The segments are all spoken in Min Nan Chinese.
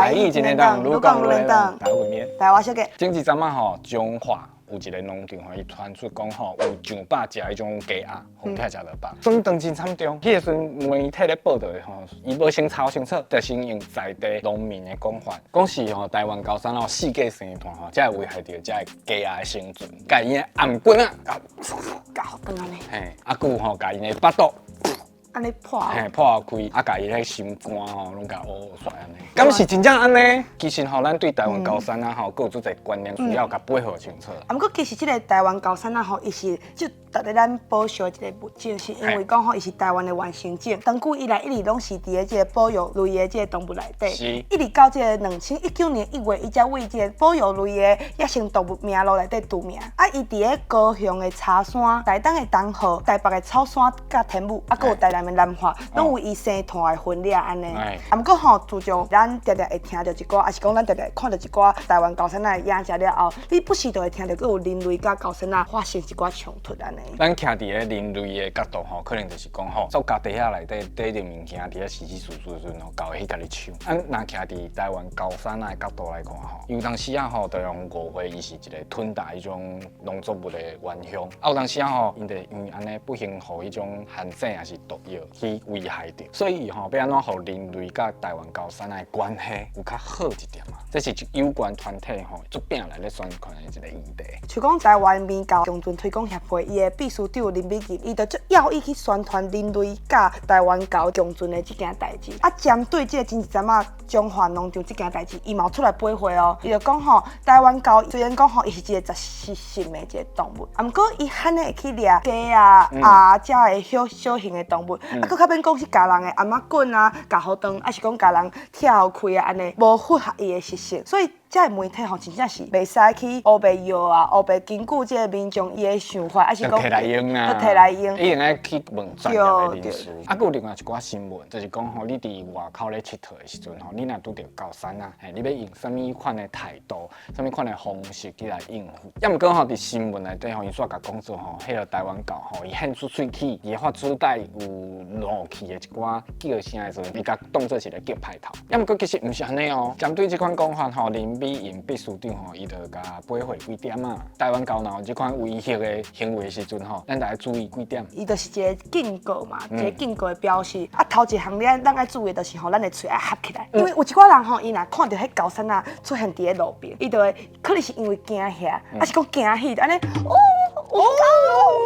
台語真簡單，愈講愈輪轉。台會面。台灣小姐，前一陣仔吼，彰化有一個農場吼，伊傳出講吼，有上百隻彼種雞鴨，予拆食落飽，損傷真慘重。彼個時陣媒體咧報道的吼，伊無先查清楚，就先用在地農民的講法，講是吼台灣高山吼四界生態吼，才會危害著這个雞鴨的生存，共𪜶的頷頸仔，搞轉按呢，嘿，啊，閣有吼共𪜶的腹肚。按呢破。嘿，破開，啊，共伊彼心肝吼，攏共挖出來按呢。敢是真正按呢？其實吼，咱對台灣高山仔吼，閣有足濟觀念需要共掰予清楚。啊，毋過其實這个台灣高山仔吼，伊是就值得咱保育的一个物種，是因為講吼，伊是台灣的原生種，長久以來一直攏是佇咧這個保育類的這個動物內底。一直到這个2019年1月，伊才為這個保育類的野生動物名錄內底除名。啊，伊佇咧高雄的柴山、台東的東河、台北的草山佮天母，啊，閣有台南的南化，攏有伊生態的分野按呢。啊，毋過吼，自從咱定定會聽著一寡，抑是講咱定定會看著一寡台灣高山仔的影像了後，你不時就會聽著閣有人類佮高山仔發生一寡衝突按呢。咱徛佇咧人類的角度吼，可能就是講吼，塑膠袋仔內底底著物件，佇咧窸窸窣窣的時陣吼，狗會去共你搶。啊，若徛佇台灣高山仔的角度來看吼，有當時仔吼，就用誤會伊是一個吞食彼種農作物的元兇。啊，有當時仔吼，𪜶就因為按呢不幸予彼種陷阱抑是毒藥去危害著，所以吼，欲按怎予人類佮台灣高山仔的關係有較好一點啊？這是有關團體吼，出拼來咧宣傳的一個議題。像講台灣獼猴共存推廣協會，伊的秘書長林美琴，伊就足要意去宣傳人類佮台灣猴共存的這件代誌。啊，針對這個前一陣仔彰化農場這件代誌，伊嘛有出來掰話哦。伊就講吼，台灣猴雖然講吼，伊是一個雜食性的一個動物，啊，毋過伊罕會去掠雞啊、鴨這个小小型的動物，啊，閣較免講是共人的頷仔頸啊、咬予斷，抑是講共人拆予開啊，按呢無符合伊的習性，所以這个媒體吼，真正是袂使去烏白蟯啊，烏白根據這个民眾伊的想法，抑是講摕來用啊，摕來用，一定愛去問專業的人士。啊，閣有另外一寡新聞，就是講吼，你佇外口咧𨑨迌的時陣吼，你若拄著高山仔，嘿，你欲用啥物款的態度、啥物款的方式去來應付？抑毋過吼，佇新聞內底吼，伊煞共講做吼，彼个台灣猴吼，伊獻出喙齒，伊發出帶有怒氣的一寡叫聲的時陣，伊共當做一个激歹頭。抑毋過其實毋是按呢哦，針對這款講法吼，林美瑩秘書長吼，伊就共掰回幾點啊。台灣猴若有這款威嚇的行為的時陣吼，咱著愛注意幾點。伊就是一個警告嘛，一個警告的標示。啊，頭一項咱愛注意的就是吼，咱的喙愛合起來，因為有一寡人吼，伊若看著彼高山仔出現佇咧路邊，伊就會可能是因為驚嚇，抑是講驚喜，按呢哦，有猴有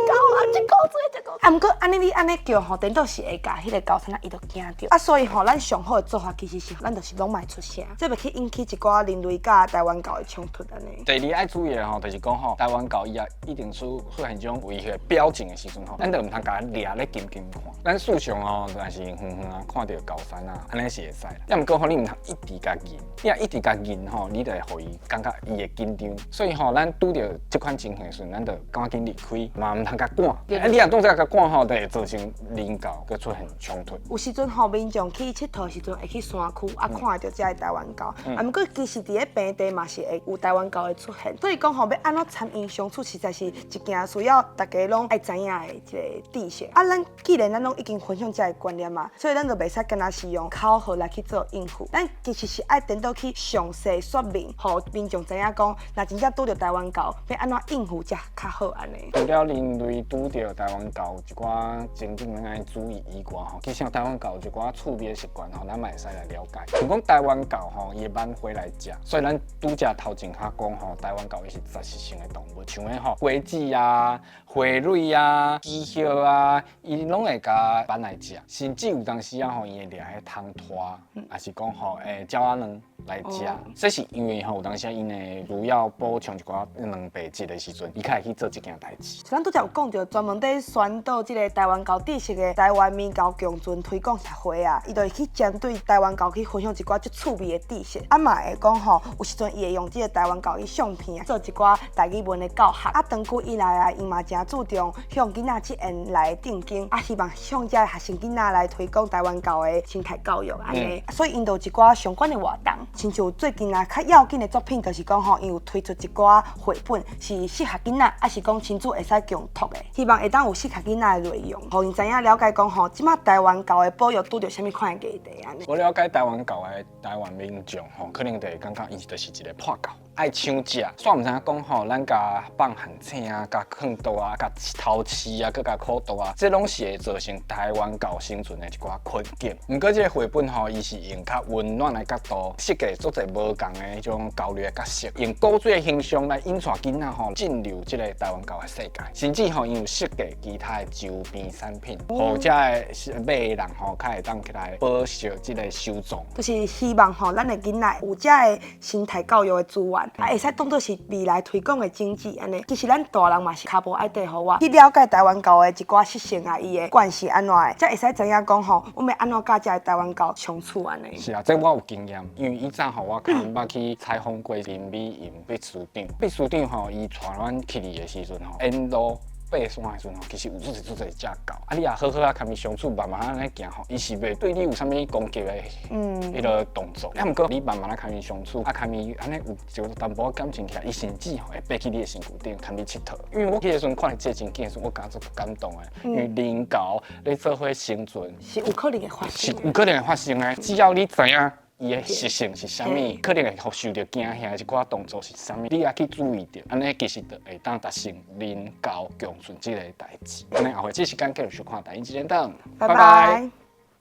猴啊，這個這個。啊，毋過按呢你按呢叫吼，顛倒是會共彼個高山仔伊就驚著。啊，所以吼，咱上好的做法其實是，咱就是攏莫出聲，這袂去引起一寡人類佮台灣猴的衝突按呢。第二愛注意的吼，就是講吼，台灣猴伊也一定出現這種威嚇表情的時陣吼，咱就毋通共伊掠咧緊緊看。咱事實上吼，若是遠遠啊看著高山仔，按呢是會使啦。抑毋過吼，你毋通一直共認，你若一直共認吼，你就會予伊感覺伊會緊張。所以吼，咱拄著這款情形的時陣，咱就趕緊離開，嘛毋通共趕。啊，你若當作共趕吼，就會造成人猴閣出現衝突。有時陣吼，民眾去𨑨迌的時陣，會去山區啊，看著這个台灣猴。啊，毋過其實佇咧平地嘛是會有台灣猴的出現。所以講吼，欲按怎參𪜶相處，實在是一件需要大家攏愛知影的一個知識。啊，咱既然咱攏已經分享這个觀念嘛，所以咱就袂使干焦是用口號來去做應付。咱其實是愛顛倒去詳細說明，予民眾知影講，若真正拄著台灣猴，欲按怎應付才較好按呢。除了人類拄著台灣猴一寡情景咱愛注意以外吼，其實台灣猴有一寡趣味的習慣吼，咱嘛會使來了解。像講台灣猴吼，伊會挽花來食，所以咱拄才頭前較講吼，台灣猴伊是雜食性的動物，像彼吼花子啊、花蕊啊、枝葉啊，伊攏會共挽來食。甚至有當時啊吼，伊會掠彼蜂蟶，抑是講吼鳥仔卵來食。這是因為吼有當時𪜶會需要補充一寡蛋白質的時陣，伊較會去做這件代誌。咱拄才有講著，專門佇宣導這个台灣猴知識的台灣獼猴共存推廣協會啊，伊就會去針對台灣猴去分享一寡足趣味的知識。啊嘛會講吼，有時陣伊會用這个台灣猴去相片啊，做一寡台語文的教學。啊，長久以來啊，伊嘛誠注重向囡仔這緣來定經，啊，希望向這个學生囡仔來推廣台灣猴的生態教育按呢。所以𪜶就有一寡相關的活動。親像最近啊，較要緊的作品就是講吼，伊有推出一寡繪本，是適合囡仔，抑是講親子會使共讀的。希望會當有適合囡仔的內容，予𪜶知影了解講吼，這馬台灣狗的保育拄著啥物款的議題按呢。我了解台灣狗的台灣民眾吼，可能就會感覺伊就是一个破狗，愛搶食。煞毋知影講吼，咱共放陷阱啊，共囥桌啊，共偷飼啊，閣共苦毒啊，這攏是會造成台灣狗生存的一寡困境。毋過這個繪本吼，伊是用較溫暖的角度設計足濟無仝的彼種狗類的角色，用古仔的形象來引帶囡仔吼進入這個台灣狗的世界，甚至吼伊有設計其他的周邊產品，予遮的買的人吼較會當起來保惜這個收藏。就是希望吼，咱的囡仔有遮的生態教育的資源，啊，會使當做是未來推廣的種子按呢。其實咱大人嘛是跤步愛綴予我去了解台灣狗的一寡習性啊，伊的慣性按怎的，才會使知影講吼，阮欲按怎佮遮的台灣狗相處按呢。是啊，這我有經驗，因為以前吼我較捌去採訪過林美瑩秘書長，秘書長吼伊帶阮去的時陣吼，沿路爬山的時陣吼，其實有足濟足濟隻狗，啊，你若好好啊共伊相處，慢慢按呢行吼，伊是袂對你有啥物攻擊的彼个動作。啊，毋過你慢慢啊共伊相處，啊，共伊按呢有一個淡薄仔感情起來，伊甚至吼會爬去你的身軀頂，共你𨑨迌。因為我去的時陣看著這個情景的時陣，我感覺足感動的，因為人狗咧做伙生存是有可能會發生，是有可能會發生的。只要你知影伊的習性是啥物，可能會予受著驚嚇的一寡動作是啥物，你也去注意著，按呢其實就會當達成人狗共存這个代誌。按呢後回這時間繼續收看《台英一連檔》，拜拜。